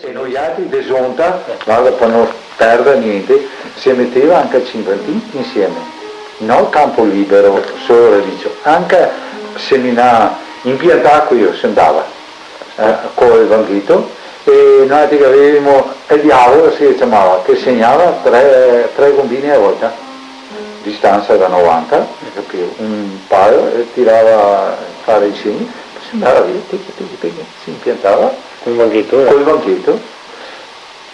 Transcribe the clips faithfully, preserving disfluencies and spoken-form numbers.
E noialtri de zonta, varda, par no perder gnente, se meteva anca el cinquantin insieme. No el canpo libero, solo radicio, anca seminà, inpiantà, queo se ndava, eh, col bancheto, e noialtri che gavevimo el diavolo, se ciamava, che segnava tre, tre gombine a volta, distansa da novanta, capìo? Un palo, e tirava a fare i segni, se ndava via, tic, tic, tic, se inpiantava. Col bancheto, eh? Col bancheto.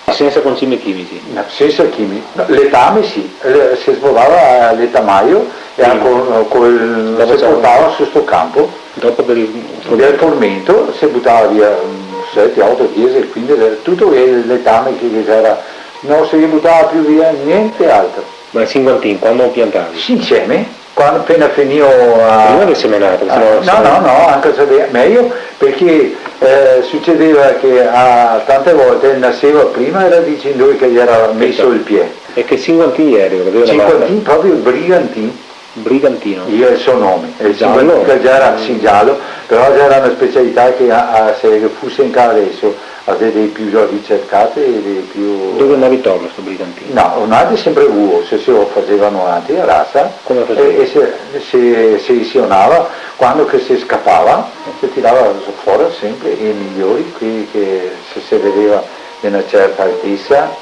Sensa concimi chimici? No, sensa chimi-, no, letame sì, le-, se svolava a letamaio e a co-, col, se portava su sto canpo. Dopo del formento. Del formento se butava via, mm, sete, oto, diese, quindese, tuto el letame che, che gera, no se butava più via gnente altro. Ma el cinquantin, quando lo piantavi? Sì, insieme. Quando, apena finìo a... Prima de semenar, parché se no... No, no, no, anca se ve-, mejo, parché, eh, sucedeva che a, tante volte naseva prima e radici ndove che gera meso el pie. E che cinquantin gera? Che gaveva na marca? Cinquantin, proprio brigantin. Brigantino. Gera el so nome. El giallo? Cinquantin che gera, sì, gialo, però gera na specialità che a, a, se fuse anca deso, a xe dei più ricercati e dei più... Dove andavi torno sto brigantino? No, noialtri sempre vuo, se, se lo faseva noialtri a rasa. Come fasevi? E, e se, se, se sionava, quando che se scapava, se tirava fora sempre i migliori, quei che se, se vedeva de na certa altesa,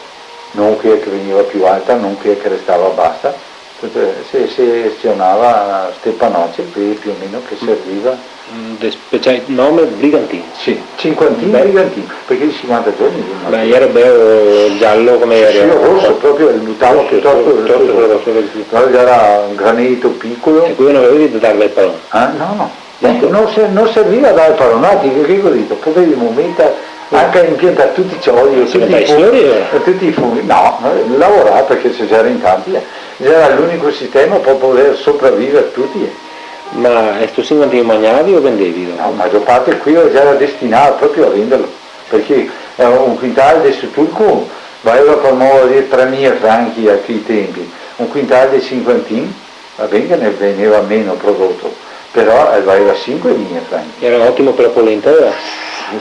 no quea che vegneva più alta, no quea che restava basa. Tute, se, se sionava ste panoce, quee più o meno che serviva. Mm, de special-, nome Brigantin. Sì, cinquantin. Beh. Brigantin, parché de cinquanta giorni. Beh, gera bel gialo come... Sì, gera. Sì, roso, proprio, el butava... Roso, piutosto roso, roso, roso, roso. Però gera un granito picolo. E quindi no gavevi da darghe el palon? Eh, no, no. Eco, no se-, no serviva dar palonati, che, che go dito, podevimo meter anca in pianta tuti i ciodi, tuti i funghi, tuti i funghi. No, no, lavorar, parché se gera in tanti, eh. Gera l'unico sistema par poder sopraviver tuti, eh. Ma, eh, sto cinquantin magnavi o vendevi dopo? No, la magior parte queo gera destinà proprio a venderlo, parché, eh, un quintal de sto turco valeva par modo de dir tremila franchi a quei tempi, un quintal de cinquantin. Va ben che ne vegneva meno prodoto, però, eh, valeva sinquemila franchi. Gera otimo par la polenta, eh?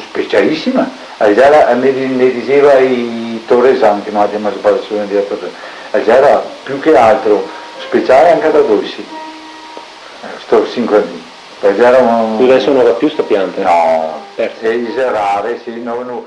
Specialisima. El gera, me di-, me diseva i toresan, che noialtri gavemo sbalià su un dia Toresan. El gera più che altro speciale anca da dolsi. Eh, sto cinquantin. El gera un... Deso no va più sta pianta? No. Persa. E xe rare, sì, no, no.